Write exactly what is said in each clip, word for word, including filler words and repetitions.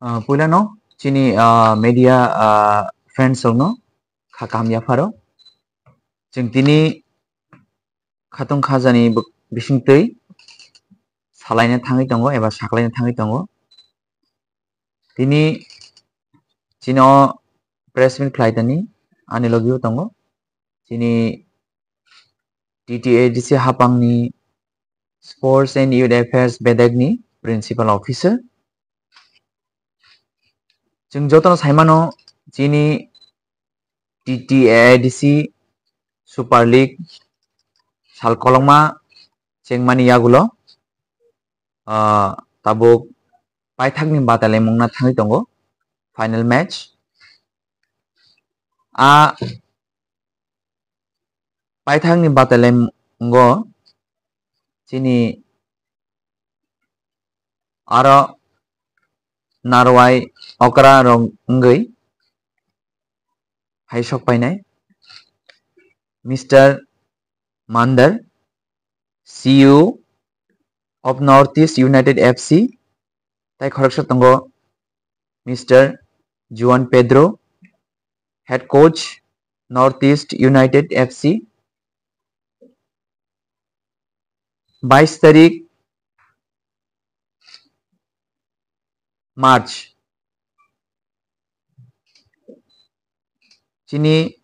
Ah, puilano chini, ah, media, ah, friends rokno kha kaham yapharo. Chwng tini khatong khajani bw-, bisingtwi salaina thangwi tongo eba saklaina thangwi tongo. Tini chini o press meet khlai tani ani logio tongo. Chini T T A D C hapangni Sports and Youth Affairs bedekni Principal Officer. Chwng jotono saimano chini T T A D C Super League sal kolokma chengmani yagulo, ah, tabuk paithakni batalaimungna thangwi tongo final match. A paithakni batalaimung-, mungo chini aro narwai okra rok wngwi hai sok painai Mister Mandar, C E O of North East United F C, tai khoroksa tongo Mister Juan Pedro, head coach North East United F C. Bais tarik March, chini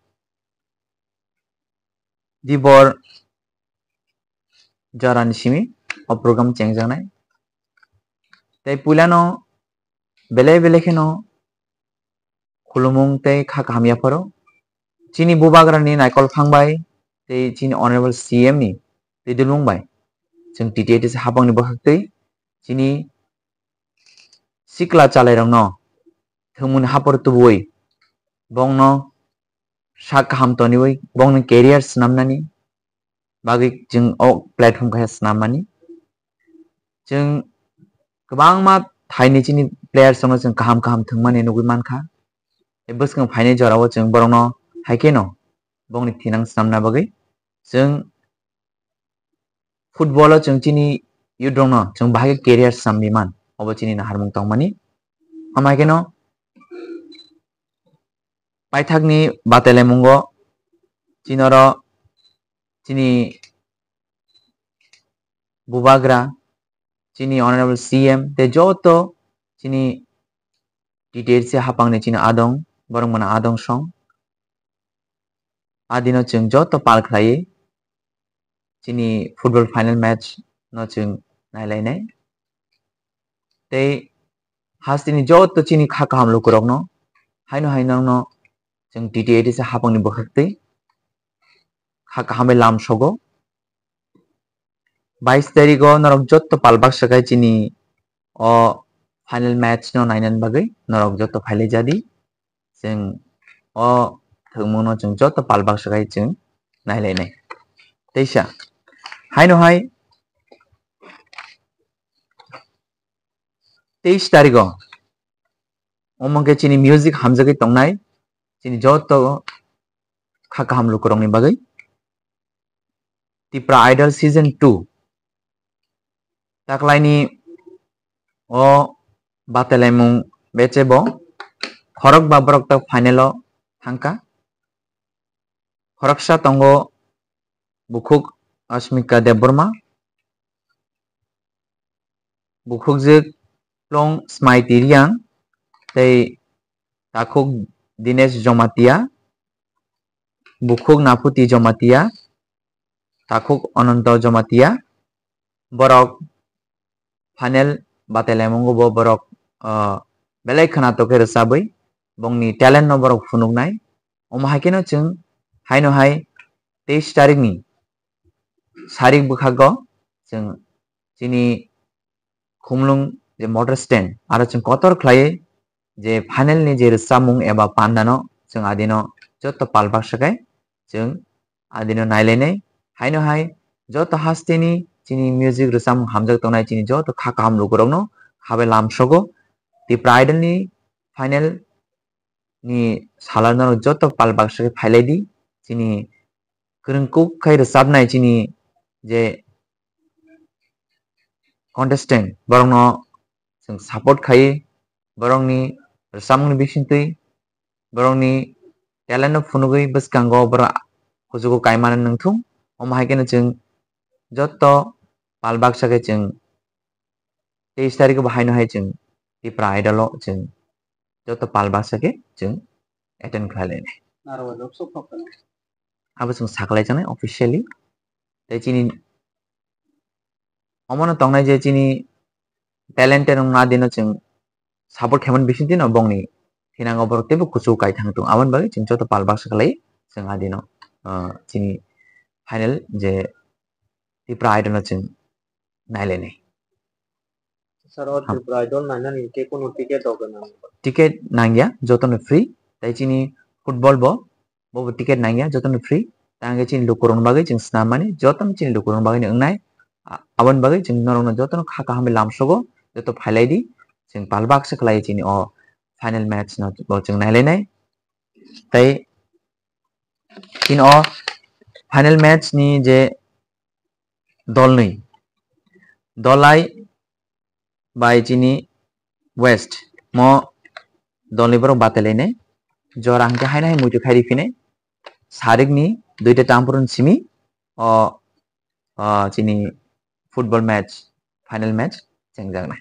dibor jorani simi o program chengjaknai. Tei puilano belai belai kheno khulumung tei kha kaham yapharo. Chini bubagrani naikol phang bai tei chini Honorable C M ni twi dulmung bai chwng T T A D C hapangni bwkhaktwi chini sikla chalairokno thwngmungni hapor tubuwi bongno sak kaham toniwi bongni career swnamnani bagwi chwng o platform kaisa swnam mani. Chwng kwbangma thaini chini players rokno chwng kaham kaham thwngmani nugwi mankha. Tei bwskang phainai jorao chwng borokno haikheno bongni thinang swnamna bagwi chwng football o chwng chini youth rokno chwng bahai khe career swnamwi man, obo chini naharmung tongmani. Omo haikheno paithakni batelemungo chinoro chini bubagra, chini Honorable C M tei joto chini T T A D C hapangni chini adong, borok mano adong song. Adino chwng joto pal khlaiwi chini football final match no chwng nailainai. Tei hasteni joto chini kha kaham lukurokno haino hai nokno chwng T T A D C hapangni bwkhaktwi kha kaham bai lam sogo. Bais tarigo norok joto pal baksa khai chini o final match no nainani bagwi norok joto phailai jadi. Chwng o thwngmungno chwng joto pal baksa khai chwng nailainai. Teisa haino hai teis tarigo omo khe chini music hamjagwi tongnai chini joto kha kaham lukurokni bagwi. Tipra Idol Season two. Taklaini o batelaimung bechebo khorokba borok tak final o thangkha. Khoroksa tongo bukhuk Asmika Debbarma, bukhukjwk Plong Smaiti Riang tei takhuk Dinesh Jomatia, bukhuk Naphuti Jomatia, takhuk Ananto Jomatia. Borok final batelemungo bo borok, ah, belai khwnatok khe rwchabwi bongni talent no borok phunuknai. Omo hai kheno chwng haino hai teis tarikni sarik bwkhago chwng chini Khumlung je motor stand aro chwng kotor khlaiwi je final ni je rwchapmung eba pandano chwng adino joto pal baksa khai chwng adino nailainai. Haino hai joto hasteni chini music rwchapmung hamjak tongnai chini joto kha kaham lukurokno khabai lamsogo. Tipra Idol ni final ni salarno joto pal baksa khe phailai di. Chini kwrwng kuk khai rwchapnai chini je contestant borokno chwng support khai borokni rwchapmungni bisingtwi, borokni talent no phunugwi bwskango borok kuchugo kaimani nangthung. Omo hai kheno chwng joto pal baksa khe chwng teis tarikh bo haino hai chwng Tipra Idol o chwng joto pal baksa khe chwng attend khlai lainai. Abo chwng saklai chanai officially. Tei chini omono tongnai je chini talented wngma dino chwng support khaimani bisingtwi no bongni thinango borok teibo kuchuk kai thang tongo. Aboni bagwi chwng joto pal baksa khlai chwng adino, ah, chini final je Tipra Idol no chwng nailainai. Sir, o Tripura Idol nainani hwnkhe kunu ticket rok nang? Ticket nangya, jotono free. Tei chini football bo, bobo ticket nangya, jotono free. Tei hwnkhe chini lukurokni bagwi chwng swnam mani, jotono chini lukurokni bagwi no wngnai. A-, aboni bagwi chwng norokno jotono kha kaham lamsogo, joto phailai di. Chwng pal baksa khlai chini o final match no bo chwng nailainai. Tei chini o final match ni je dolnwi, Dhalai bai chini West mo dolni borok batalainai. Jora hwnkhe haino hai muitu khai riphinai. Sarikni duita tampurun simi o, o chini football match, final match chengjaknai.